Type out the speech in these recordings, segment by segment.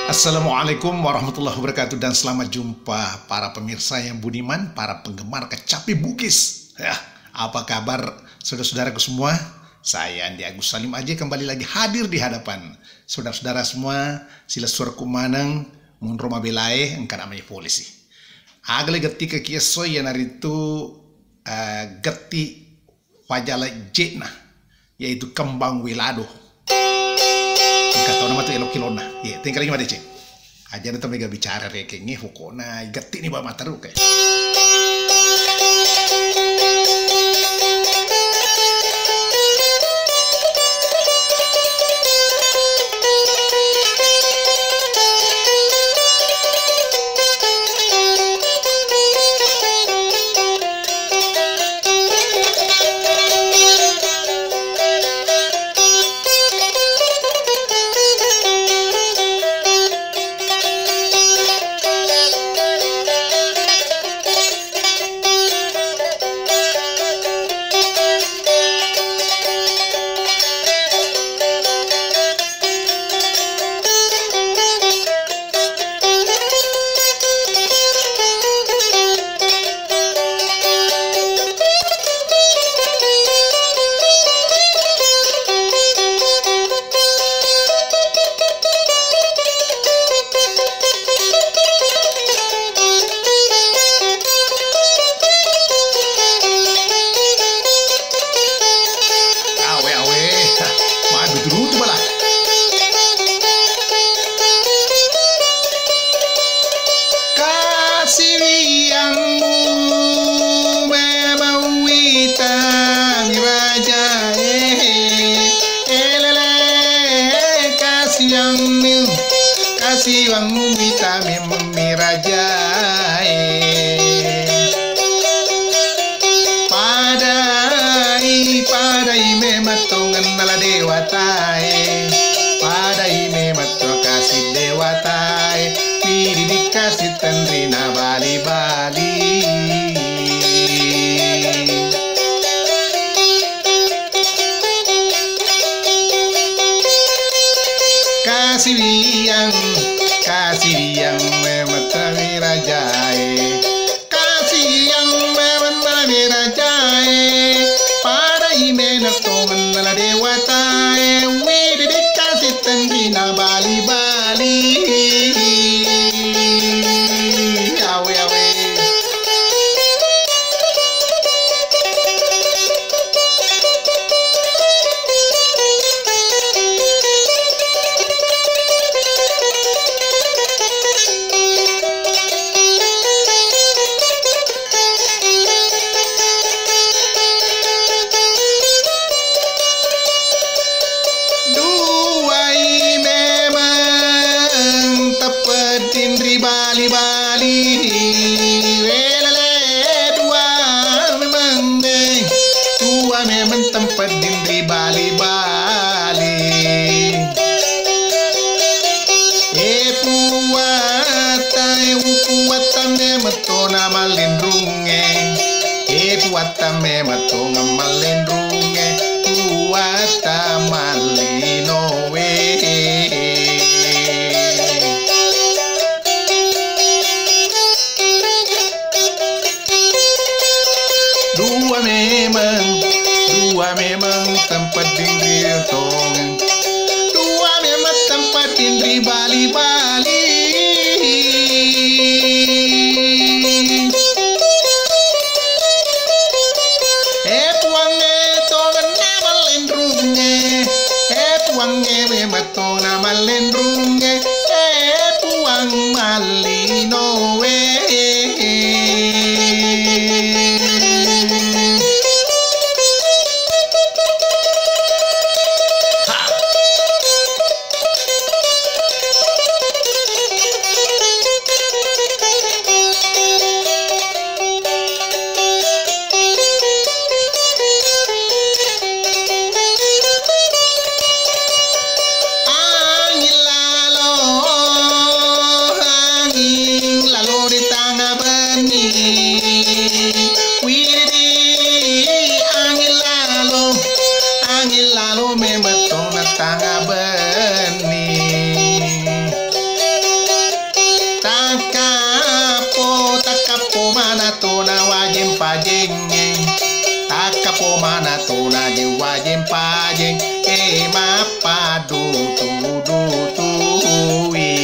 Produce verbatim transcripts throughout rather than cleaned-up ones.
Assalamualaikum warahmatullahi wabarakatuh dan selamat jumpa para pemirsa yang budiman, para penggemar kecapi Bugis. Ya, apa kabar saudara-saudaraku semua? Saya Andi Agus Salim Aji kembali lagi hadir di hadapan saudara-saudara semua. Silessurku maneng, munro mabelae, engka namanya polisi. Aga le getti kekiasso iyanaritu, eh, getti Pajala je'na, yaitu kembang welado. Engka tau nama tu elo kilonna. Ye, tinggal lagi madeceng. Aja na mega bicara rekengnge, pokokna gatti ni ba materu ke. Awe, awe. Madutu-dutu bala. Kasiwiangmu memang witami rajae. Elele, kasiwiangmu, kasiwiangmu witami memang rajae. Padai, padai memetto ngennala dewatae. Padai memetto kasi dewatae. Pidi dikasi tenrina bali-bali. Kasiwiang, kasiwiang memetto mi rajae. Kasiang memenna mi rajae, padai menetto ngennala dewatae, wididi kasi tenrina bali-bali. Awe, awe. Duai memeng teppedding ri bali-bali, welele dua memeng, dua memeng tempedding ri bali-bali. E puatta, e puatta memetto na mallinrungnge. E puatta memetto na mallinrungnge. Puatta mallinowe. Dua memeng, dua memeng tempedding ri tongeng. Dua memeng tempedding ri bali-bali. E puangnge tongenna mallenrungnge. E puangnge memeng tona mallenrungnge, e puang mallinowe. Ha! Anging lalo Kapo mana tona je wajeng pajeng, e mappaddu tudu tui.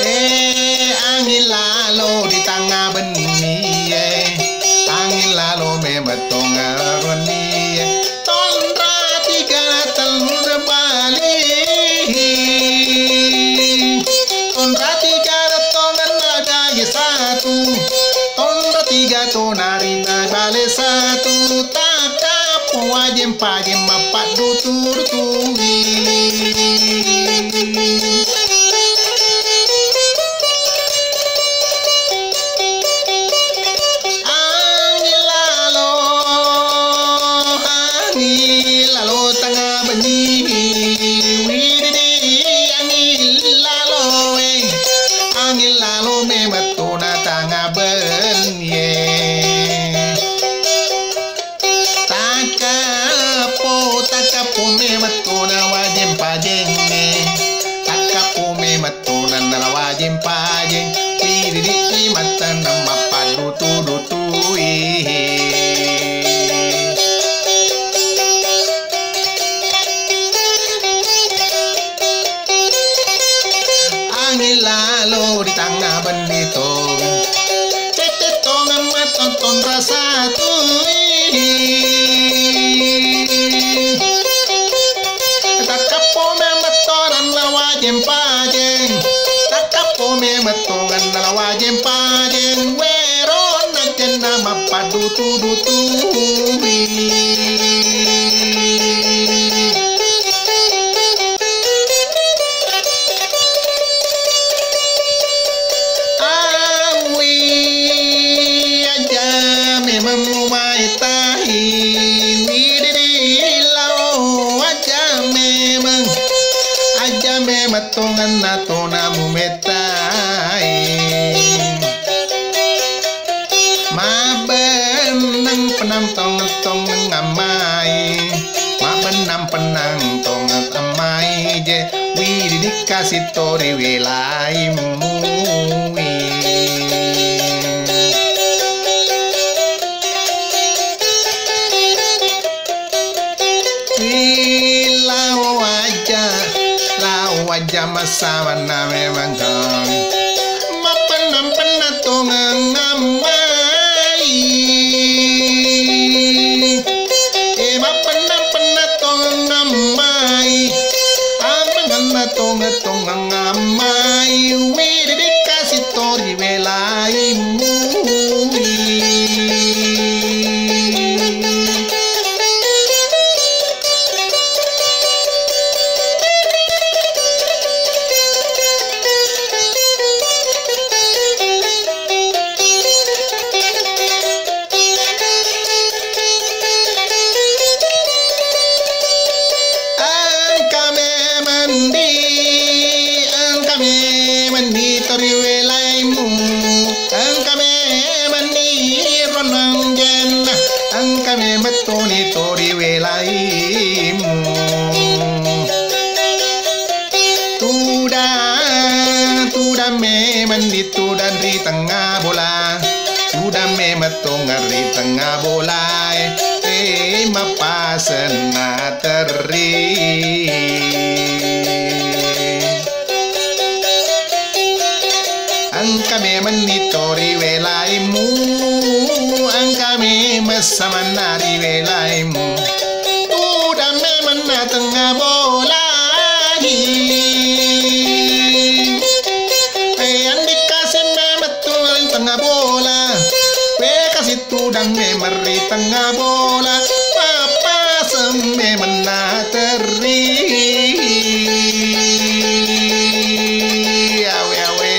E anging lalo di tangnga benni e, anging lalo memettong aruanni e. Tonra tiga tellu bali. Tonra tiga tongenna dagi satu. Tonra tiga tonarina bale satu. Takkapo wajeng pajeng mappaddu turu tui. Anging lalo, anging lalo tangnga benni. Wididi anging lalo e. Anging lalo memettona tangnga benni e. Takkapo, takkapo memettona wajeng pajeng e. Takkapo memettona nala wajeng pajeng. Wiridi mattana mappaddu tudu tui. Anging lalo di tangnga benni tong. Tette tongeng mattonton rasa tui. Takkappo memettongan nala wajeng pajeng. Takkappo memettongan nala wajeng pajeng. Weronna jenna mappadutu-dutui. Awi aja memeng mumae tahi, wididi lao aja memeng, aja memeng tongenna tona mumetai. Mabennang penang tongeng-tongeng amai, mabennang penang tongeng amai je, wididi kasi tori welai mui. Wi lao aja, lao aja masawanna memang kau. Mapennang-pennang tongeng amai. E mapennang-pennang tongeng amai. Amanganna tongeng-tongeng amai. Wididi kasi tori welai mui. Engka memendi, engka memendi tori welaimu, engka memendi ronang jenna, engka memettoni tori welaimu. Tudang, tudang memendi tudang ri tengnga bola. Tudang memettong ri tengnga bolae, e, mappasenna terri. Engka memenni tori welaimu, engka memeng samanna ri welaimu. Tudang memenna tengnga bolahi. E, andi kasi memettu ri tengnga bola. We kasi tudang memeng ri tengnga bola, mappaseng memenna terri. Awe, awe.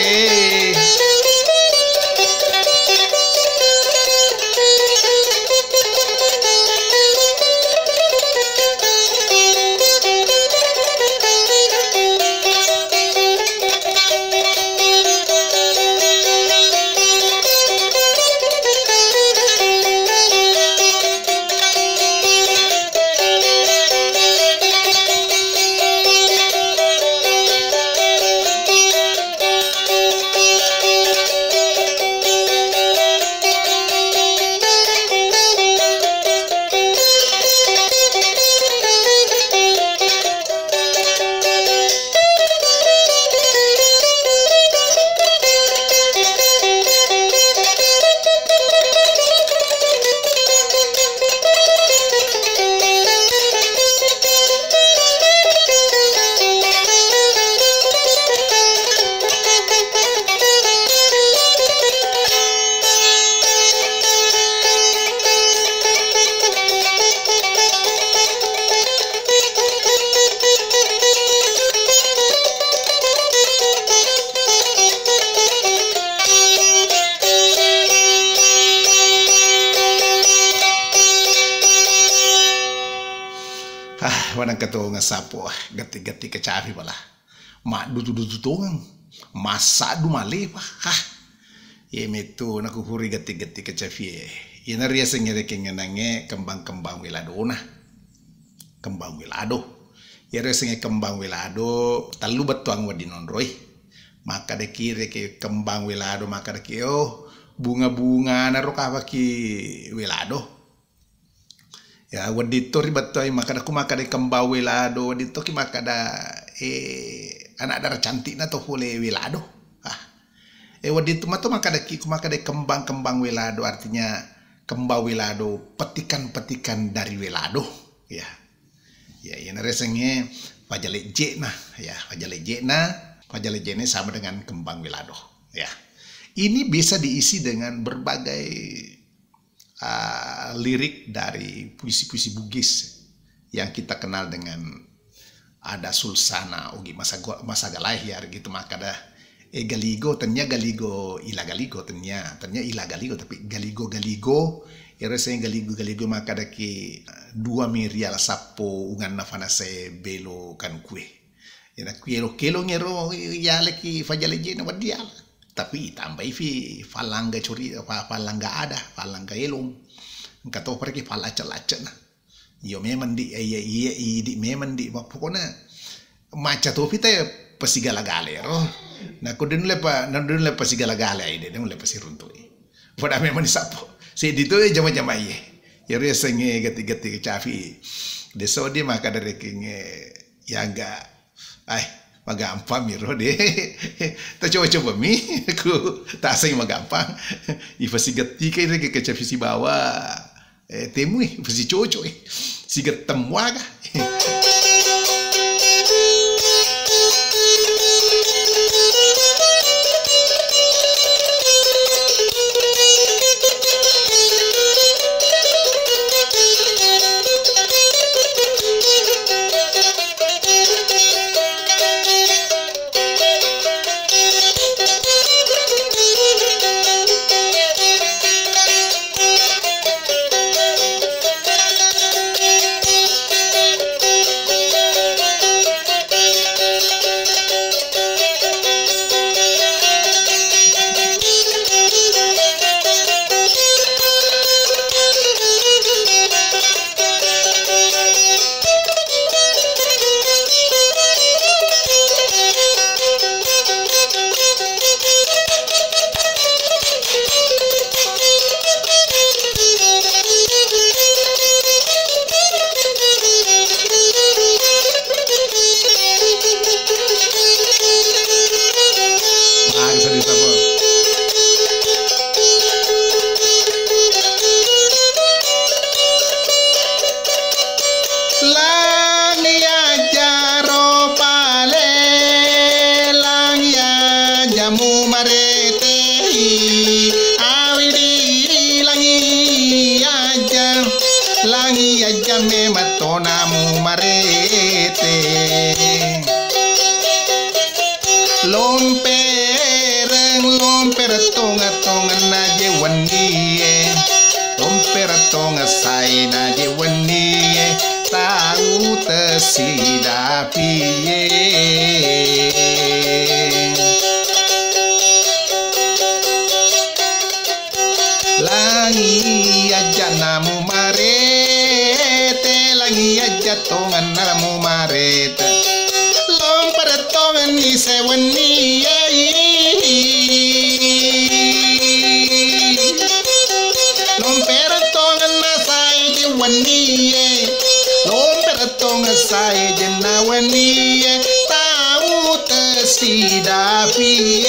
Ah, manengka tongeng sappo, ah, gatti-gatti kecapi pala. Maddutu-dutu tongeng, massaddu malepa. Hah. Iye mettu nakufuri gatti-gatti kecapi e. Iyana riaseng ere kengenangnge kembang-kembang weladona. Kembang welado. Iyaro yasengnge kembang welado, tellu bettuang wedding nonroi. Makkadaki rekeng kembang welado, makkadaki, "Oh, bunga-bungana ro kapaki welado." Ya, wedding to ribettuangngi makkada, ku makkada kembang welado, wedding toki makkada, eh, anak dara cantikna to pole welado. Ah. Eh, wedding to mato makkadaki, ku makkada kembang-kembang welado, artinya kembang welado, petikan-petikan dari welado. Ya. Ya, iyana riasengnge paja lejje'na, ya, paja lejje'na, paja lejje'na sama dengan kembang welado, ya. Ini bisa diisi dengan berbagai, ah, lirik dari puisi-puisi Bugis yang kita kenal dengan ada Sulsana Ogi Masago-, Masagalae, ya, gitu makkada, eh, galigo, tennia galigo, ila galigo, tennia, tennia ila galigo, tapi galigo-galigo, ero yasengnge galigo-galigo makkadaki, eh, dua mi riala sappo unganna fanase belo kan kue. Iyana ku elo-kelong ero yaleki faja lejje'na wedding yala. Tapi itambai fi fallangga curi-, fa-, fallangga ada, fallangga elong. Engka to pareki fallacce-laccena. Iyo memang di, iya, iya, idi memang di, ma-, pokokna maca topi te pasigala-gala ero. Nakko de nulle pa, na de nulle pasigala-gala, ide de nulle pasiruntu'i. Pada memang di sappo. Seddi to, eh, jama-jama iye. Iyaro yasengnge gatti-gatti kecapi. Deso de makkada rekeng, eh, yaga. Ai, magampang miro de. Tacoba-coba mi, ku taseng magampang. Ipasigattikai rekeng kecapi sibawa, eh, temui, ipasicoco, eh. Sigetteng muaga. Langi aja ro pale, langi aja mumaretei, awidi langi aja, langi aja memetona mumarete. Lompereng, lompereng tonga-tonganna je wennie. Lompereng tonga saina je wennie. Tau tesidapie. Langi aja namu marete, langi aja tonganna namu marete. Lompereng tongenni sewenni yai. Lompereng tongenna saeje wenni ye. Lompereng tongenna saejenna wenni ye. Tau tesidapie.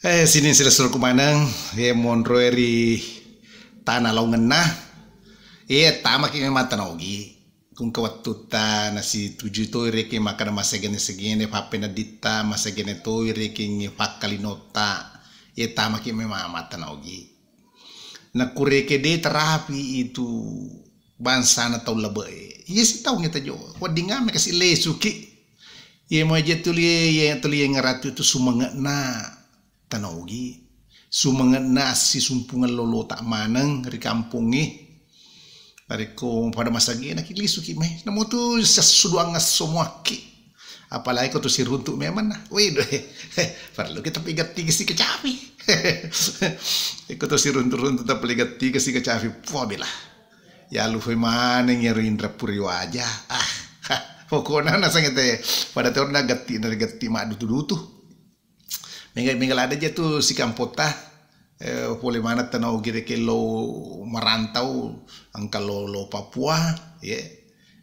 Eh, sining silessurku maneng, ye monroe ri tana laongenna, ye tamaki memang tana Ogi. Kungka wettutta nasitujui toi rekeng makkeda masegene-segene pappeneddinta, masegene toi rekeng fakkalinotta, ye tamaki memang mattana Ogi. Nakkureke de tarapi itu bangsana tau labe'e, ye sitaungnge tajo, weddingngamme kasi lesuki. Ye moje tuli, ye tuli ye ngaratu itu sumenge'na tana Ogi. Sumenge'na assisumpungeng lolota maneng ri kampongnge. Narekko pada masagena ki lisuki mai. Namo tu sessuduang esso muakki. Apalagi ko tu siruntu memang nah. Wih, doe. Perlu kita pegang tiga si kecapi. Iko tu siruntu-runtu tapi pegang tiga si kecapi. Puah, bela. Ya lupa maneng ya Indra Puriwaja. Ah, pokoknya nasangete pada tahun na gatti, na gatti mak dutu-dutu. Mega, mega lada je tu si kampota. Eh, pole mana tana Ogi rekeng lo merantau, engka lo, lo Papua, ye.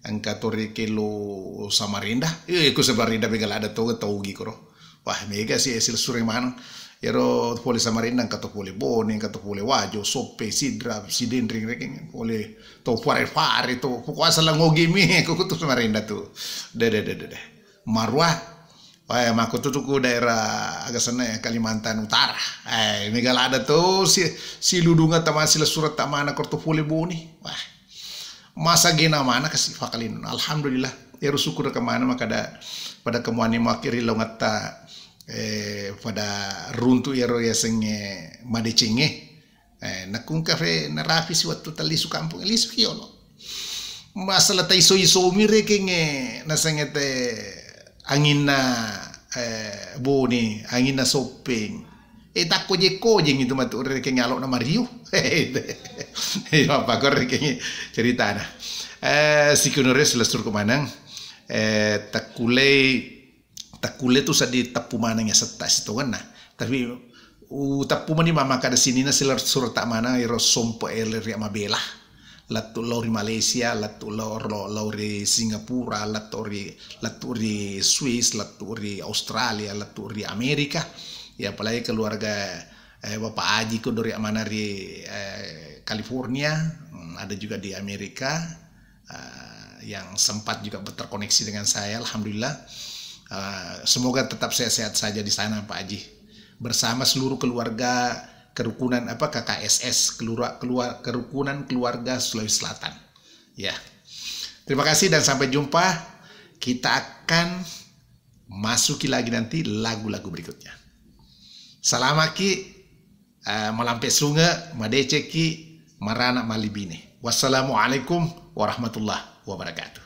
Engka to rekeng lo Samarinda. Eh, ku Samarinda mega lada to, tau Ogi koro. Wah, mega si, silessureng maneng. Yero pole Samarinda, engka to pole Bone, engka to pole Wajo, Soppe, Sidra, Sidenreng rekeng, pole to Pare-Pare to. Pokoknya asal Ogi mi, ku tu Samarinda tu. De, de, de, de, de. Marua, eh, makkututuku daerah aga senna ya, Kalimantan Utara. Eh, mega lada to si, siludunga tama silessureng tamana korto pole Bone. Wah, masagena mana kasi fakalin. Alhamdulillah. Ero syukur ke mana makada pada kemuani makiri laongetta, eh, pada runtu ero yasengnge madecengnge. Eh, nakungka fe narapi si wettu tallisu kampung, lisu ki yolo. Masalah taiso-iso mi rekeng, eh, nasengete anginna, eh, Bone, anginna Soppeng. Eh, takko jekko jeng itu matu rekeng alok na mariu. Iya, apa kau rekeng ceritana. Eh, sikunure silessurku maneng. Eh, takkulei Takkulle tu seddi teppu maneng ya setta sitongenna. Tapi, u, teppu mani mama kada sinina siler surta mana iro sompe ele ri mabela. Lettu lao ri Malaysia, lettu lao, lao, lao ri Singapura, lettu ri, lettu ri Swiss, lettu ri Australia, lettu ri Amerika. Ya, apalagi keluarga, eh, Bapak Aji ko dori mana ri, eh, California, hmm, ada juga di Amerika. Eh, yang sempat juga terkoneksi dengan saya, alhamdulillah. Eh, semoga tetap sehat-sehat saja di sana, Pak Aji. Bersama seluruh keluarga kerukunan apa, K K S S, kelura-, kelua-, kerukunan keluarga Sulawesi Selatan. Ya. Terima kasih dan sampai jumpa. Kita akan masuki lagi nanti lagu-lagu berikutnya. Salamaki, eh, malampe sunge, madeceki, marana malibine. Wassalamualaikum warahmatullahi wabarakatuh.